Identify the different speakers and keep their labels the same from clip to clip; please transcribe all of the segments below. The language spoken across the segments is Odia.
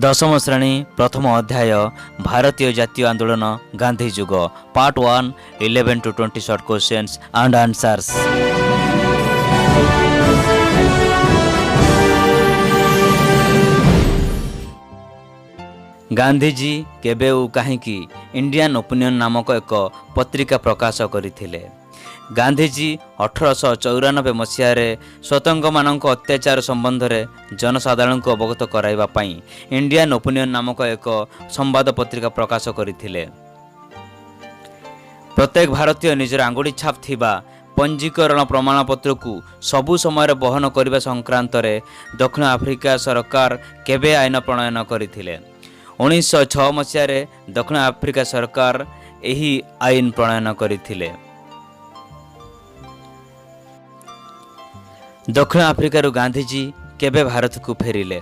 Speaker 1: ଦଶମ ଶ୍ରେଣୀ ପ୍ରଥମ ଅଧ୍ୟାୟ, ଭାରତୀୟ ଜାତୀୟ ଆନ୍ଦୋଳନ ଗାନ୍ଧୀ ଯୁଗ, Part 1, 11 to 20 short questions and answers. Gandhiji କେବେ ଓ କାହିଁକି ଇଣ୍ଡିଆନ୍ ଓପିନିଅନ୍ ନାମକ ଏକ ପତ୍ରିକା ପ୍ରକାଶ କରିଥିଲେ? ଗାନ୍ଧିଜୀ 1894 ମସିହାରେ ଶ୍ଵେତାଙ୍ଗମାନଙ୍କ ଅତ୍ୟାଚାର ସମ୍ବନ୍ଧରେ ଜନସାଧାରଣଙ୍କୁ ଅବଗତ କରାଇବା ପାଇଁ ଇଣ୍ଡିଆନ୍ ଓପିନିଅନ୍ ନାମକ ଏକ ସମ୍ବାଦ ପତ୍ରିକା ପ୍ରକାଶ କରିଥିଲେ। ପ୍ରତ୍ୟେକ ଭାରତୀୟ ନିଜର ଆଙ୍ଗୁଠି ଛାପ ଥିବା ପଞ୍ଜୀକରଣ ପ୍ରମାଣପତ୍ରକୁ ସବୁ ସମୟରେ ବହନ କରିବା ସଂକ୍ରାନ୍ତରେ ଦକ୍ଷିଣ ଆଫ୍ରିକା ସରକାର କେବେ ଆଇନ ପ୍ରଣୟନ କରିଥିଲେ? 1906 ମସିହାରେ ଦକ୍ଷିଣ ଆଫ୍ରିକା ସରକାର ଏହି ଆଇନ ପ୍ରଣୟନ କରିଥିଲେ। ଦକ୍ଷିଣ ଆଫ୍ରିକାରୁ ଗାନ୍ଧିଜୀ କେବେ ଭାରତକୁ ଫେରିଲେ?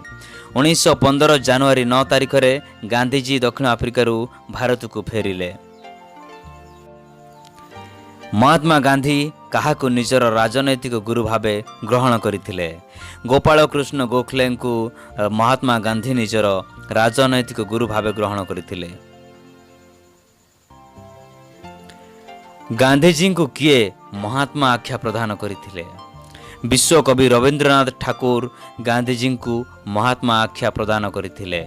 Speaker 1: 1915 ଜାନୁଆରୀ 9 ତାରିଖରେ ଗାନ୍ଧିଜୀ ଦକ୍ଷିଣ ଆଫ୍ରିକାରୁ ଭାରତକୁ ଫେରିଲେ। ମହାତ୍ମା ଗାନ୍ଧୀ କାହାକୁ ନିଜର ରାଜନୈତିକ ଗୁରୁ ଭାବେ ଗ୍ରହଣ କରିଥିଲେ? ଗୋପାଳ କୃଷ୍ଣ ଗୋଖଲେଙ୍କୁ ମହାତ୍ମା ଗାନ୍ଧୀ ନିଜର ରାଜନୈତିକ ଗୁରୁ ଭାବେ ଗ୍ରହଣ କରିଥିଲେ। ଗାନ୍ଧିଜୀଙ୍କୁ କିଏ ମହାତ୍ମା ଆଖ୍ୟା ପ୍ରଦାନ କରିଥିଲେ? ବିଶ୍ୱକବି ରବୀନ୍ଦ୍ରନାଥ ଠାକୁର ଗାନ୍ଧିଜୀଙ୍କୁ ମହାତ୍ମା ଆଖ୍ୟା ପ୍ରଦାନ କରିଥିଲେ।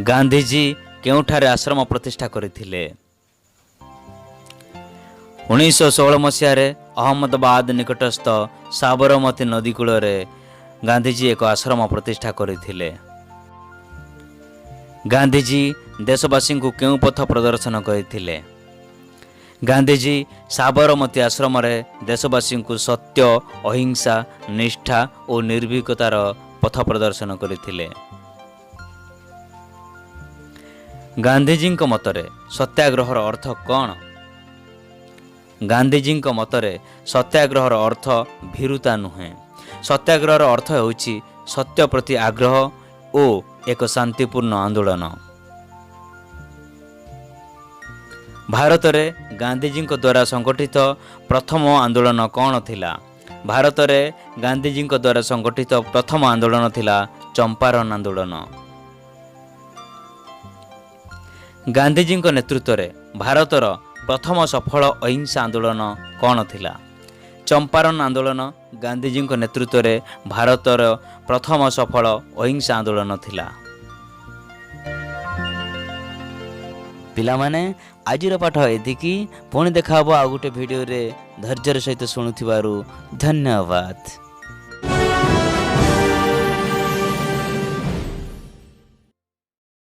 Speaker 1: ଗାନ୍ଧିଜୀ କେଉଁଠାରେ ଆଶ୍ରମ ପ୍ରତିଷ୍ଠା କରିଥିଲେ? 1916 ମସିହାରେ ଅହମ୍ମଦାବାଦ ନିକଟସ୍ଥ ସାବରମତୀ ନଦୀ କୂଳରେ ଗାନ୍ଧିଜୀ ଏକ ଆଶ୍ରମ ପ୍ରତିଷ୍ଠା କରିଥିଲେ। ଗାନ୍ଧିଜୀ ଦେଶବାସୀଙ୍କୁ କେଉଁ ପଥ ପ୍ରଦର୍ଶନ କରିଥିଲେ? ଗାନ୍ଧିଜୀ ସାବରମତୀ ଆଶ୍ରମରେ ଦେଶବାସୀଙ୍କୁ ସତ୍ୟ, ଅହିଂସା, ନିଷ୍ଠା ଓ ନିର୍ଭୀକତାର ପଥ ପ୍ରଦର୍ଶନ କରିଥିଲେ। ଗାନ୍ଧିଜୀଙ୍କ ମତରେ ସତ୍ୟାଗ୍ରହର ଅର୍ଥ କ'ଣ? ଗାନ୍ଧିଜୀଙ୍କ ମତରେ ସତ୍ୟାଗ୍ରହର ଅର୍ଥ ଭୀରୁତା ନୁହେଁ। ସତ୍ୟାଗ୍ରହର ଅର୍ଥ ହେଉଛି ସତ୍ୟ ପ୍ରତି ଆଗ୍ରହ ଓ ଏକ ଶାନ୍ତିପୂର୍ଣ୍ଣ ଆନ୍ଦୋଳନ। ଭାରତରେ ଗାନ୍ଧିଜୀଙ୍କ ଦ୍ୱାରା ସଂଗଠିତ ପ୍ରଥମ ଆନ୍ଦୋଳନ କ'ଣ ଥିଲା? ଭାରତରେ ଗାନ୍ଧିଜୀଙ୍କ ଦ୍ୱାରା ସଂଗଠିତ ପ୍ରଥମ ଆନ୍ଦୋଳନ ଥିଲା ଚମ୍ପାରନ୍ ଆନ୍ଦୋଳନ। ଗାନ୍ଧିଜୀଙ୍କ ନେତୃତ୍ୱରେ ଭାରତର ପ୍ରଥମ ସଫଳ ଅହିଂସା ଆନ୍ଦୋଳନ କ'ଣ ଥିଲା? ଚମ୍ପାରନ୍ ଆନ୍ଦୋଳନ ଗାନ୍ଧିଜୀଙ୍କ ନେତୃତ୍ୱରେ ଭାରତର ପ୍ରଥମ ସଫଳ ଅହିଂସା ଆନ୍ଦୋଳନ ଥିଲା। ପିଲାମାନେ, ଆଜିର ପାଠ ଏତିକି। ପୁଣି ଦେଖା ହେବ ଆଉ ଗୋଟେ ଭିଡ଼ିଓରେ। ଧୈର୍ଯ୍ୟର ସହିତ ଶୁଣୁଥିବାରୁ ଧନ୍ୟବାଦ।